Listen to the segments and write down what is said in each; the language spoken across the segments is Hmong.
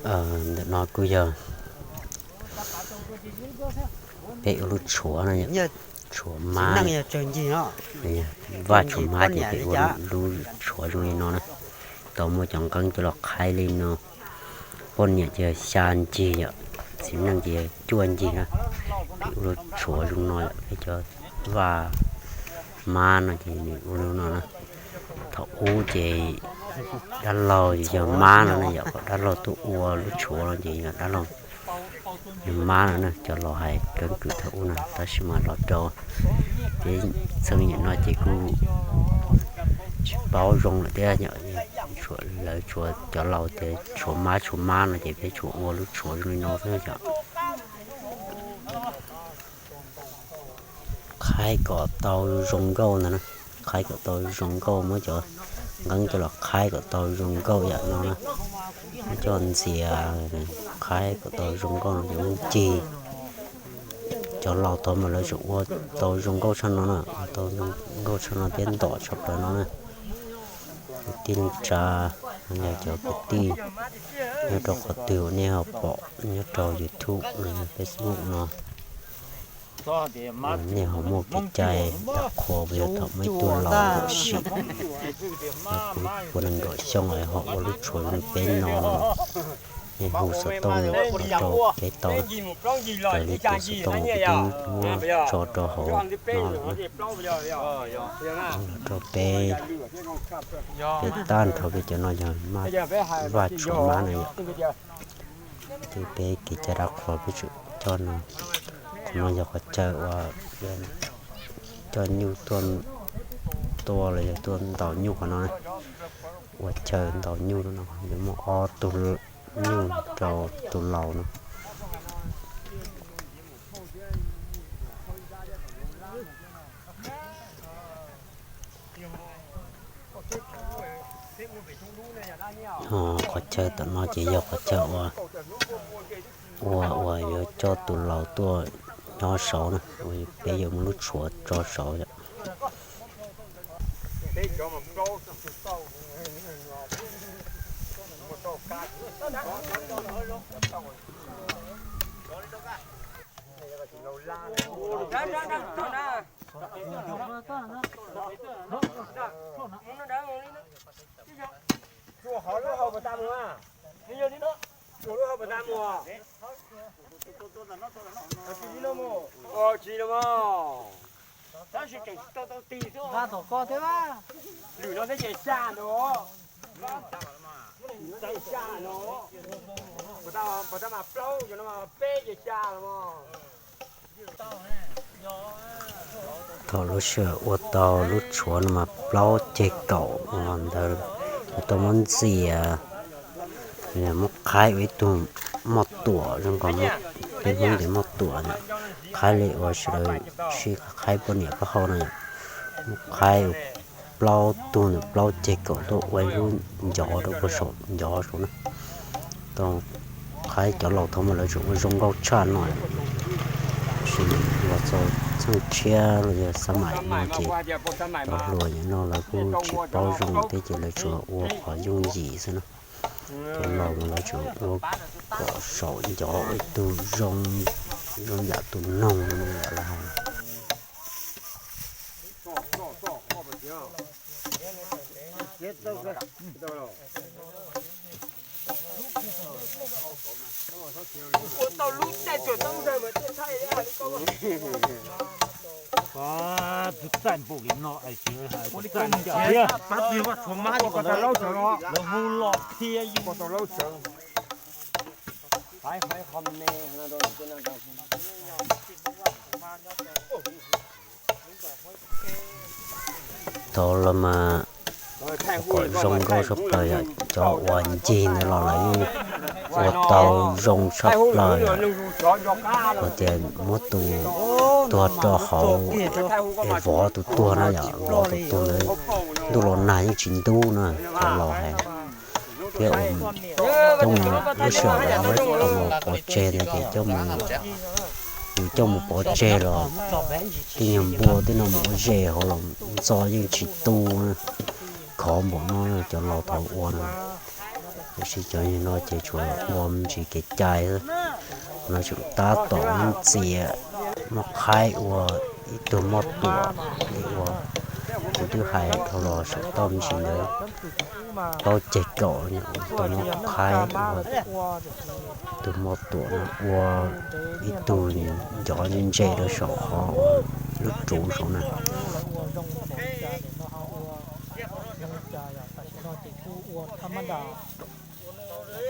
Ntawm no kuj yog peb ua lub tshuav no, tshuav mab, vaj tshuav mab ces peb ua lub tshuav zoo li no na. Tau muaj cov nqeeb coj los qhaib li no. Poj niam ces xya ncig yom, txiv neej ces cuaj ncig na. Peb ua lub tshuav zoo no yom, peb cov vaj mab no ces nws ua li no na. Thaum ub ces dab laug yog mab no na yom, kom dab laug tuaj ua lub tshuav no ces yog dab laug yog mab no na, cov laus hais keeb kwm thaum ub na. Tab sis mas los rau peb txheej niam no ces kuj tsis paub zoo lawm thiab yom. Lawv tshuav, cov laus tias tshuav mab tshuav mab no ces peb tshuav ua lub tshuav zoo li no xwb yom. Qhaib kom tau zoo nkauj ntag na, qhaib kom tau zoo nkauj, muab cov nqeeb coj los qhaib kom tau zoo nkauj yam no na. Muab coj ntxias qhaib kom tau zoo nkauj no ces muab cig. Cov laus thaum ub mas lawv tseem ua tau zoo nkauj tshaj no na, ua tau zoo nkauj tshaj no thiab ntom tshaj plaws no na. Kwv tij neej tsa, yog cov kwv tij nyob rau qhov twg uas nej ho pom nyob rau YouTube los yog Facebook no, nej ho muaj kev cai dab qhuas uas yog thaum muaj ib tug laus ruam sim, kuv puav leej nkaum xyoo es ho ua lub tshuav zoo li peb no, nej hu xov tooj los rau peb tau, raws li tus xov tooj uas kuv twb muab tso rau hauv no lawm na. Los rau peb, peb tag nrho peb cov no yog mab, vaj tshuav mab no yom. Ces peb kev cai dab qhuas peb tseem coj no. Qhov no yog qhov chaw uas coj nyuj tuaj tua los yog tuaj ntaus nyuj qhov no na. Ua chaw ntaus nyuj no, yuav muaj ob tug nyuj rau tus laus no. Qhov chaw tom no ces yog qhov chaw ua, ua uas yuav coj tus laus tuaj nyob saud na, uas peb yuav muaj lub tshuav tso saud yom. Tsuas hauv lub hau puas tas mus? Tsuas lub hau puas tas mus? Tsis li no mus. Tsis li no mus. Tab sis tseem tsis tau tau tis xwb. Lwm no thiab ces xya no. Xya no. Puas tas mas plaub, cov no mas peb ces xya los mas. Thaum lub sij hawm ua tau lub tshuav no mas plaub ceg kaum ntawd, yuav tau muab ntxias, muab qhaib ua ib tug moj tuam zoo nkaus, peb Hmoob tias moj tuam, qhaib li uas sawv daws sib qhaib poj niam pab hau no, muab qhaib plaub tug ntawm plaub ceg kaum tuaj ua ib lub ncov rau puag saum ncov saud na. Tau qhaib cov laus thaum ub mas lawv tseem ua zoo nkauj tshaj no, tab sis los txog txheej tshiab los yog xab maim no ces cov hluas nim no lawv kuj tsis paub zoo thiab ces lawv tsuas ua qhov yooj yim xwb na. Cov laus mas lawv tseem ua kom saum ncov ua ib tug zoo, zoo yam tus noog no yom lawv hais. Tau los mas kom zoo nkauj tshaj plaws yom, cov uas ncig ntawd los lawv yeej ua tau zoo tshaj plaws yom. Hos tias muab tus tuag rau hauv es vov tus tuag na yom, vov tus tuag ntawd ntuj los nag yeej tsis ntub na, cov laus hais. Thiab coj mus lub sij hawm lawv tau mus pov tseg ntawd ces coj mus, yus coj mus pov tseg los tej nyuag npua tej no mus ua zes hauv los ntxo yeej tsis tu na. Khov npaum no cov laus thaum ua no. Tiam sis cov no ces tsuas ua me ntsis kev cai xwb. No tseem tab tom ntxias muaj qhaib ua ib tug moj tuam li ua kuv twb hais dhau los saum toj me ntsis ntawd, plaub ceg kaum tus muaj qhaib ua tus moj tuam no ua ib tug ncov ntse ntse rau saum qhov lub tsuv saum na.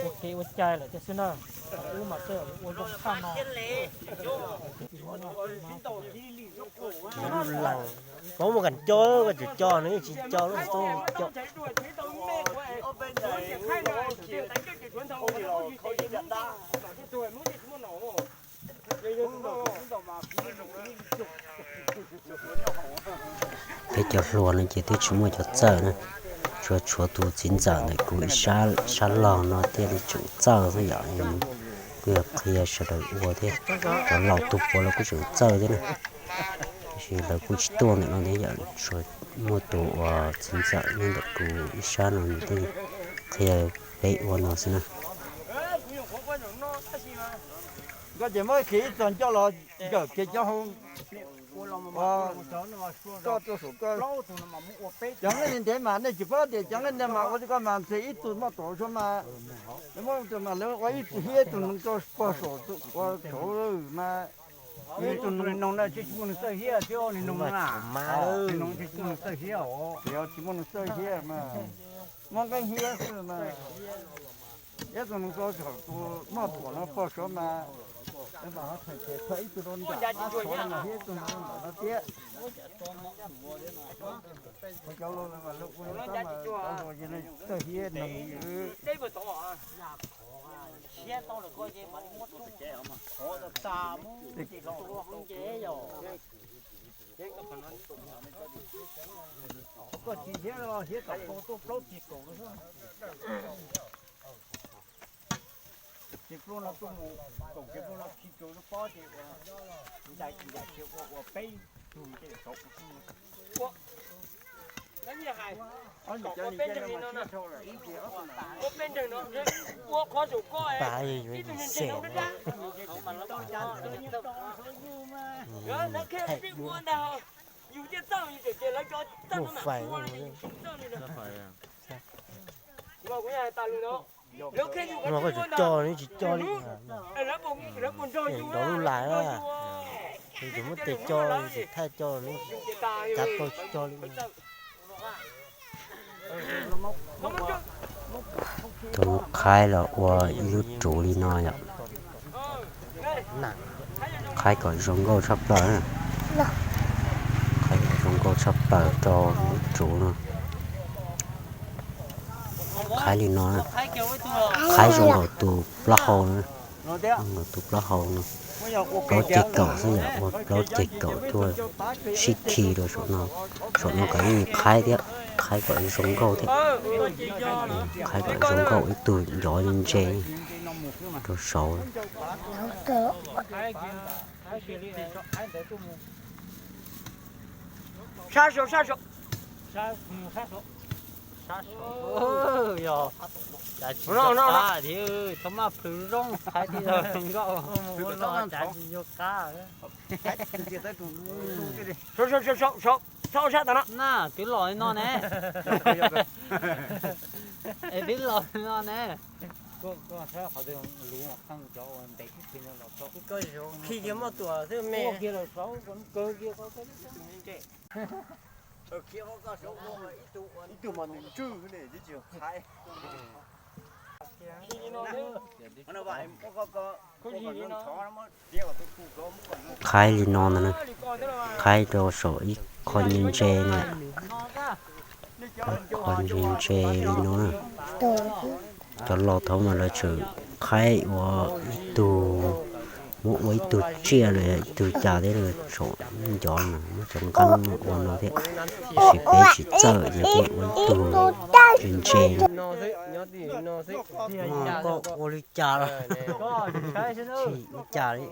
Ua kev ua cai lawm thiab xwb na. Ub mas tej ua zoo tshaj no. Paub muaj kas coj, koj tseem coj nws tsis coj lub tub coj. Peb cov hluas no ces twb tsis muaj cov txawj na, tsuas tshuav tus txiv ntxawm ntawm kuv ib sab, sab laug no thiaj li tseem txawj xwb yom. Kuj yog qhia sawv daws ua thiab, cov laus tug puav los kuj tseem txawj thiab na. Tiam sis lawv kuj tsis tuaj ntawm no thiab yom, tsuas muaj tus uas txiv ntxawm nyob ntawm kuv ib sab no nws thiaj li qhia peb ua no xwb na. Koj ces muab khiav ib txog coj los nkawm kiag cov hau koj rau saum koj. Cov nqaij ntev mas nej tsis paub tias cov nqaij ntev mas ua rau koj mas ntshe ib tug moj tuam suab mas, muab tus mas lawv ua ib tug hiab ib tug noog rau pog saum ua tshauv mas. Ib tug noog no tsis muaj neeg txawj hiab thiab, neeg no tsis muaj neeg txawj hiab os, yog tsis muaj neeg txawj hiab mas muab nqeeb hiab xwb mas. Ib tug noog rau saum tus moj tuam no pog suav mas, mas ho txhais tes txhais ib tug rau nram qhov no hiab ib tug rau nram no thiab. Cov laus mas lawv ua no tab mas cov laus ces txawj hiab noog. Koj tsis hiab los hiab tom ko tuaj plaub ceg kaum no xwb. Ceg plaub no tuaj mus, kaum ceg plaub no khi tsaus lub pob ces ua, ncaim ncaim kiag ua ua peb tug ces kaum. Ua qhov saum ko, ib tug ntse ntse no. Muaj fais no, koj tsis coj nws tsis coj li. Nrog lub lais, tsis muab tes coj, tsis thaij coj, nws cav tau tsis coj li. Tus qhaib los ua ib lub tsuv li no yom. Qhaib kom zoo nkauj tshaj plaws, qhaib kom zoo nkauj tshaj plaws rau lub tsuv no. Qhaib li no, qhaib zoo nkaus tus plaub hau na, zoo nkaus tus plaub hau no. Plaub ceg kaum xwb yom, ua plaub ceg kaum tuaj sib khi rau saum no. Saum no kom ib qhaib thiab, qhaib kom zoo nkauj thiab, qhaib kom zoo nkauj ib tug ncov ntse rau saud. Tsis tau qab thiab, thaum maj plhws zoo qhaib thiab zoo nkauj, cav tsis yuag qab. Txhob sab tom no na, twb los li no ne. Es twb los li no ne. Khi kiag moj tuam xwb me. Ib tug mas nws ntswj ne, twb tsis qhaib. Qhaib li no ntag na, qhaib rau saum ib qho ntse ntse na, qho ntse ntse li no na. Cov laus thaud mas lawv tseem qhaib ua ib tug, muab ua ib tug tsiaj los yog ib tug cas thiab, saum ncov mas muab cov nqeeb ua no thiab, tiam sis peb tsis txawj ces peb ua ib tug ntse ntse. Koj ua li cas los tsis ua cas li.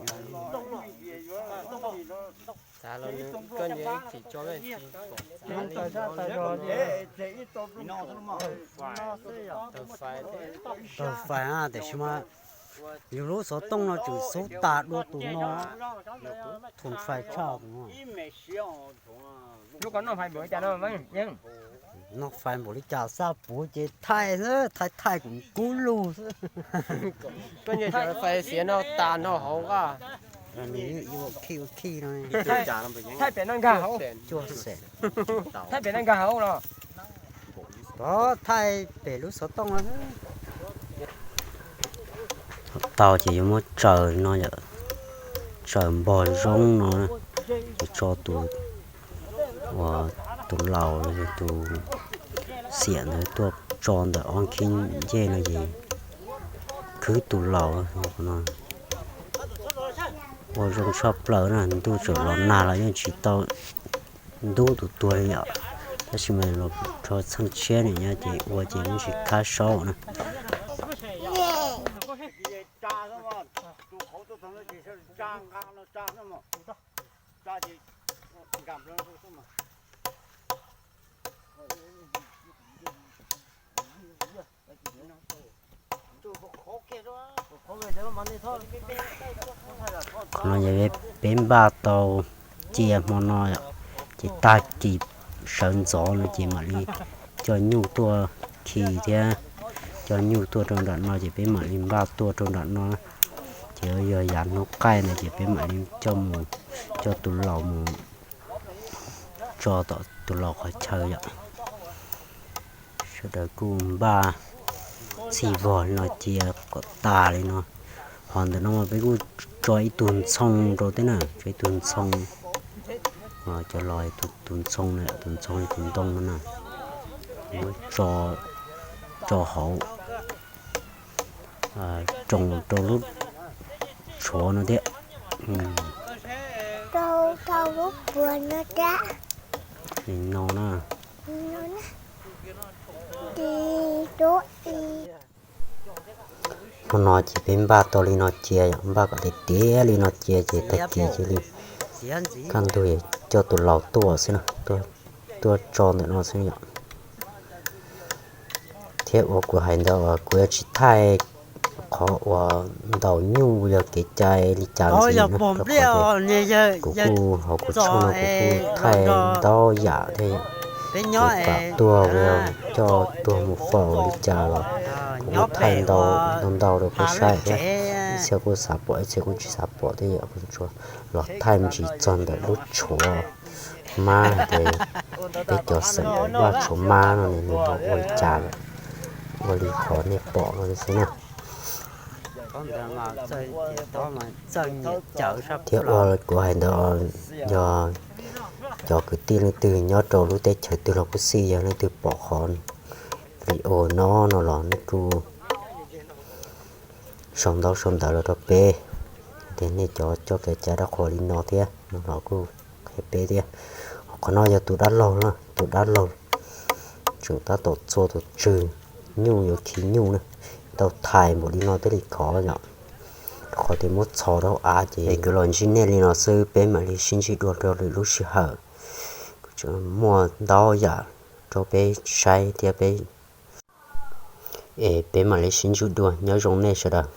Tav los nws koj nyias ib chim tso me ntsis kom txav li no. Tawg fais tiam sis mas yus lub xov tooj no tseem xub tas dua tus no, thoom fais tshaj tus no. Lub ko noj fais npaum li cas no? Noj fais npaum li cas xaj puav ces thaij xwb, thaij thaij kuv kub lug xwb. Koj nyias cov fais xiav no tas no hauv nqaj. Nws ua khij ua khij no. Thaij pem no nkag hauv. Cuaj xees. Thaij pem no nkag hauv no. Tod thaij pem lub xov tooj no. Tau ces yuav muab tsaws no yom, tsaws npog zoo no, ces tso tus, uas tus laus los yog tus xiam ntawd tuaj tso ntawm ob khib ncej no ces khwb tus laus no. Ua zoo tshaj plaws na, ntuj tseem los nag los yeej tsis tau ntub tus tuag li yom. Tab sis mas los rho txheej tshiab nim no ces ua ces yeej tsis khab saub na. Qhov no yog peb npaj tau cia hmo no, ces tag kis sawv ntxov no ces mam li coj nyuj tuaj khi thiab, coj nyuj tuaj rau nram no ces peb mam li npaj tuaj rau nram no. Ces yog yav hnub qaij ntawd ces peb mam li coj mus, coj tus laus mus tso tom tus laus qhov chaw yom. Sawv daws kuj npaj txhij vog li no cia kom tas li no. Ho ntawm no peb kuj tso ib tug ntxhoo rau thiab na, tso ib tug ntxhoo. Cov los tus ntxhoo na, tus ntxhoo li tus ntoo no na, muab tso hauv, tsoo rau lub tshuav no thiab. Li no na. Hmo no ces peb npaj tau li no cia yom, npaj kom tiav tiav li no cia ces tag kis cia li kaj ntug coj tus laus tuaj xwb na, tuaj tso ntawm no xwb yom. Thiab uas kuv hais ntawd kuv yuav tsis thaij qhov uas ntaus nyuj yog kev cai li cas ntxiv na, rau qhov tias kuv kuj hauv kuv tshooj no kuv kuj thaij ntau yam thiab yom. Kuv pam tuag uas yog coj tuag mus faus li cas los kuv kuj thaij ntau ntau ntau rau peb saib thiab. Ib txhia kuj xav pom, ib txhia kuj tsis xav pom thiab yom, kuv tsuas los thaij me ntsis txog ntawm lub tshuav mab hais tias peb cov xeem vaj tshuav mab no nws ho ua li cas, ua li qhov nej pom no xwb na. Thiab ua kuv hais ntawd, yog cov kwv tij leej twg nyob rau lub teb chaws twg los kuj xij, yog leej twg pom qhov video no no los nej kuj sau ntaub sau ntawv los rau peb, tias nej cov coj kev cai dab qhuas li no thiab no los kuj qhia peb thiab. Qhov no yog tus dab laug na, tus dab laug tseem tab tom txua tus tswg nyuj yuav khi nyuj na, tau thais npaum li no thiaj li khov yom. Rau qhov tias muab txhos rau hauv av ces kuv los ntsib nej li no xwb, peb mam li sib ntsib dua rau lwm lub sij hawm. Kuv tseem muaj ntau yam rau peb saib thiab peb, es peb mam li sib ntsib dua, nyob zoo nej sawv daws.